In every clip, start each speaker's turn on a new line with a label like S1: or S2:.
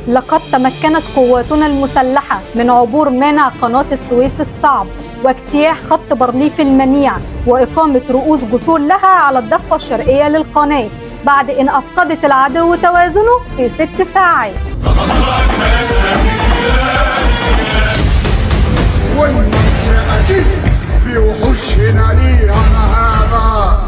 S1: لقد تمكنت قواتنا المسلحة من عبور مانع قناة السويس الصعب واجتياح خط بارليف المنيع وإقامة رؤوس جسور لها على الضفة الشرقية للقناة بعد إن أفقدت العدو توازنه في 6 ساعات.
S2: في وحوش هنا ليها مهابة.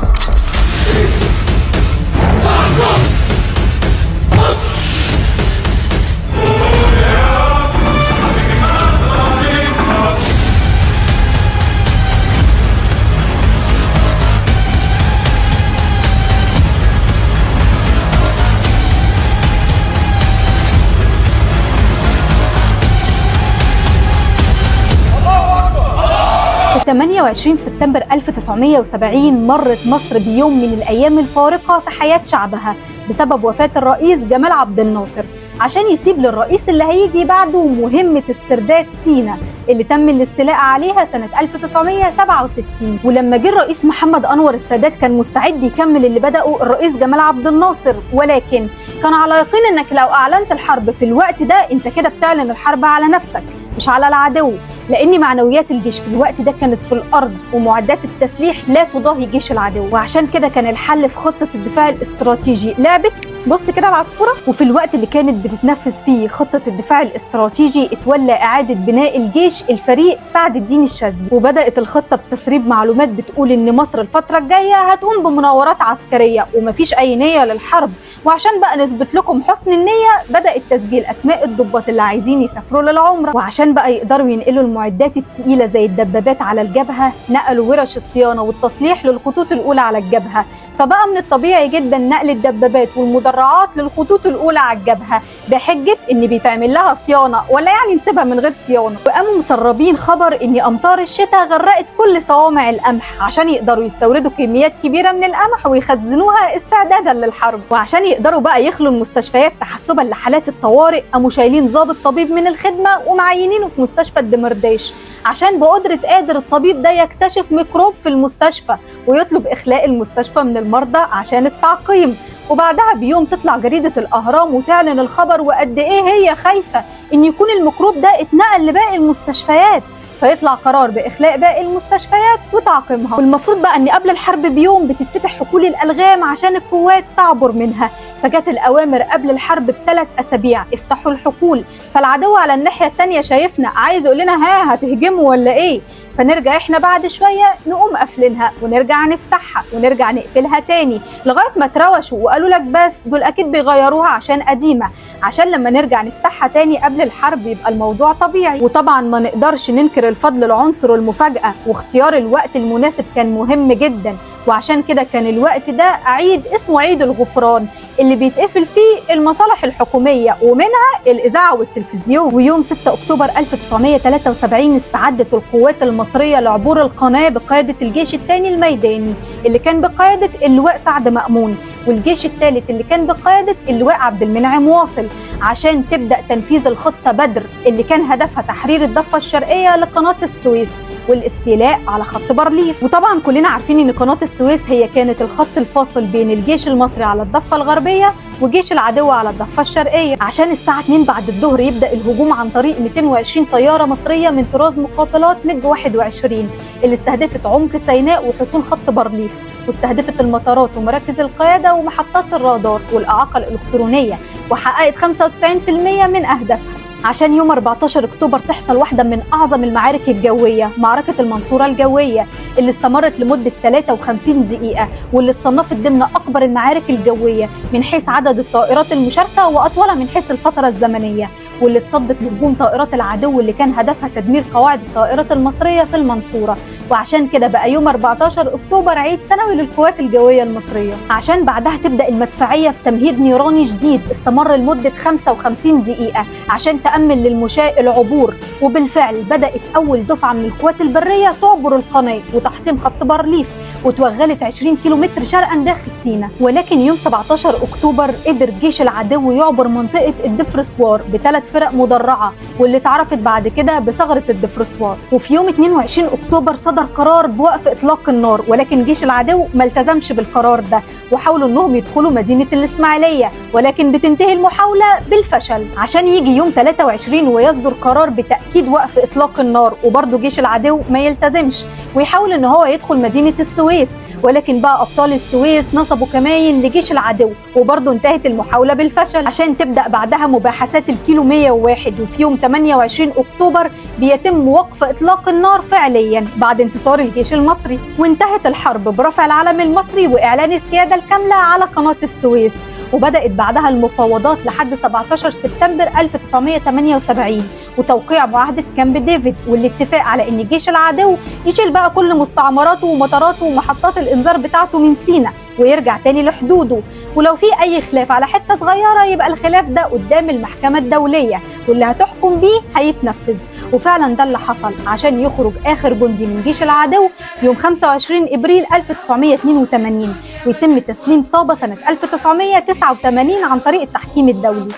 S1: في 28 سبتمبر 1970 مرت مصر بيوم من الأيام الفارقة في حياة شعبها بسبب وفاة الرئيس جمال عبد الناصر، عشان يسيب للرئيس اللي هيجي بعده مهمة استرداد سينا اللي تم الاستيلاء عليها سنة 1967. ولما جه الرئيس محمد أنور السادات كان مستعد يكمل اللي بدأه الرئيس جمال عبد الناصر، ولكن كان على يقين انك لو أعلنت الحرب في الوقت ده انت كده بتعلن الحرب على نفسك مش على العدو، لأن معنويات الجيش في الوقت ده كانت في الأرض ومعدات التسليح لا تضاهي جيش العدو، وعشان كده كان الحل في خطة الدفاع الاستراتيجي. لعبت بص كده العصفورة. وفي الوقت اللي كانت بتتنفذ فيه خطة الدفاع الاستراتيجي اتولى إعادة بناء الجيش الفريق سعد الدين الشاذلي، وبدأت الخطة بتسريب معلومات بتقول إن مصر الفترة الجاية هتقوم بمناورات عسكرية ومفيش أي نية للحرب. وعشان بقى نثبت لكم حسن النية بدأت تسجيل أسماء الضباط اللي عايزين يسافروا للعمرة، وعشان بقى يقدروا ينقلوا المعدات الثقيلة زي الدبابات على الجبهة نقلوا ورش الصيانة والتصليح للخطوط الأولى على الجبهة. فبقى من الطبيعي جدا نقل الدبابات والمدرعات للخطوط الأولى على الجبهة بحجة إن بيتعمل لها صيانة، ولا يعني نسيبها من غير صيانة. وقاموا مسربين خبر إن أمطار الشتاء غرقت كل صوامع القمح عشان يقدروا يستوردوا كميات كبيرة من القمح ويخزنوها استعدادا للحرب. وعشان يقدروا بقى يخلوا المستشفيات تحسبا لحالات الطوارئ قاموا شايلين ضابط طبيب من الخدمة ومعينينه في مستشفى الدمرداش، عشان بقدرة قادر الطبيب ده يكتشف ميكروب في المستشفى ويطلب إخلاء المستشفى من المرضى عشان التعقيم. وبعدها بيوم تطلع جريدة الأهرام وتعلن الخبر وقد إيه هي خايفة إن يكون الميكروب ده اتنقل لباقي المستشفيات، فيطلع قرار بإخلاء باقي المستشفيات وتعقيمها. والمفروض بقى إن قبل الحرب بيوم بتتفتح حقول الألغام عشان القوات تعبر منها، فجت الأوامر قبل الحرب ب3 أسابيع افتحوا الحقول. فالعدو على الناحية التانية شايفنا عايز يقول لنا ها هتهجموا ولا إيه، فنرجع إحنا بعد شوية نقوم قافلينها ونرجع نفتحها ونرجع نقفلها تاني لغاية ما تروشوا وقالوا لك بس دول أكيد بيغيروها عشان قديمة، عشان لما نرجع نفتحها تاني قبل الحرب يبقى الموضوع طبيعي. وطبعا ما نقدرش ننكر الفضل العنصر المفاجأة، واختيار الوقت المناسب كان مهم جدا، وعشان كده كان الوقت ده عيد اسمه عيد الغفران اللي بيتقفل فيه المصالح الحكومية ومنها الإذاعة والتلفزيون. ويوم 6 أكتوبر 1973 استعدت القوات المصرية لعبور القناة بقيادة الجيش الثاني الميداني اللي كان بقيادة اللواء سعد مأمون، والجيش الثالث اللي كان بقيادة اللواء عبد المنعم واصل، عشان تبدأ تنفيذ الخطة بدر اللي كان هدفها تحرير الضفة الشرقية لقناة السويس والاستيلاء على خط بارليف. وطبعا كلنا عارفين ان قناة السويس هي كانت الخط الفاصل بين الجيش المصري على الضفة الغربية وجيش العدو على الضفة الشرقية، عشان الساعة 2 بعد الظهر يبدأ الهجوم عن طريق 220 طيارة مصرية من طراز مقاتلات ميج 21 اللي استهدفت عمق سيناء وحصون خط بارليف، واستهدفت المطارات ومراكز القيادة ومحطات الرادار والإعاقة الإلكترونية، وحققت 95% من أهدافها. عشان يوم 14 أكتوبر تحصل واحدة من أعظم المعارك الجوية، معركة المنصورة الجوية اللي استمرت لمدة 53 دقيقة واللي اتصنفت ضمن أكبر المعارك الجوية من حيث عدد الطائرات المشاركة وأطولها من حيث الفترة الزمنية، واللي اتصدت لهجوم طائرات العدو اللي كان هدفها تدمير قواعد الطائرات المصرية في المنصورة. وعشان كده بقى يوم 14 أكتوبر عيد سنوي للقوات الجوية المصرية، عشان بعدها تبدأ المدفعية في تمهيد نيراني جديد استمر لمدة 55 دقيقة عشان تأمن للمشاة العبور. وبالفعل بدأت أول دفعة من القوات البرية تعبر القناة وتحطيم خط بارليف، وتوغلت 20 كيلومتر شرقا داخل سينا. ولكن يوم 17 اكتوبر قدر جيش العدو يعبر منطقة الدفرسوار بثلاث فرق مدرعه، واللي اتعرفت بعد كده بثغره الدفرسوار. وفي يوم 22 اكتوبر صدر قرار بوقف اطلاق النار، ولكن جيش العدو ما التزمش بالقرار ده وحاولوا انهم يدخلوا مدينة الاسماعيلية، ولكن بتنتهي المحاولة بالفشل. عشان يجي يوم 23 ويصدر قرار بتاكيد وقف اطلاق النار، وبرضه جيش العدو ما يلتزمش ويحاول ان هو يدخل مدينة السويس، ولكن بقى ابطال السويس نصبوا كماين لجيش العدو، وبرضه انتهت المحاولة بالفشل. عشان تبدا بعدها مباحثات الكيلو 101، وفي يوم 28 اكتوبر بيتم وقف اطلاق النار فعليا بعد انتصار الجيش المصري، وانتهت الحرب برفع العلم المصري واعلان السيادة الكاملة على قناة السويس. وبدأت بعدها المفاوضات لحد 17 سبتمبر 1978 وتوقيع معاهدة كامب ديفيد، والاتفاق على ان جيش العدو يشيل بقى كل مستعمراته ومطاراته ومحطات الانذار بتاعته من سينا ويرجع تاني لحدوده، ولو في اي خلاف على حتة صغيرة يبقى الخلاف ده قدام المحكمة الدولية واللي هتحكم بيه هيتنفذ. وفعلا ده اللي حصل، عشان يخرج اخر جندي من جيش العدو يوم 25 ابريل 1982 ويتم تسليم طابة سنة 1989 عن طريق التحكيم الدولي.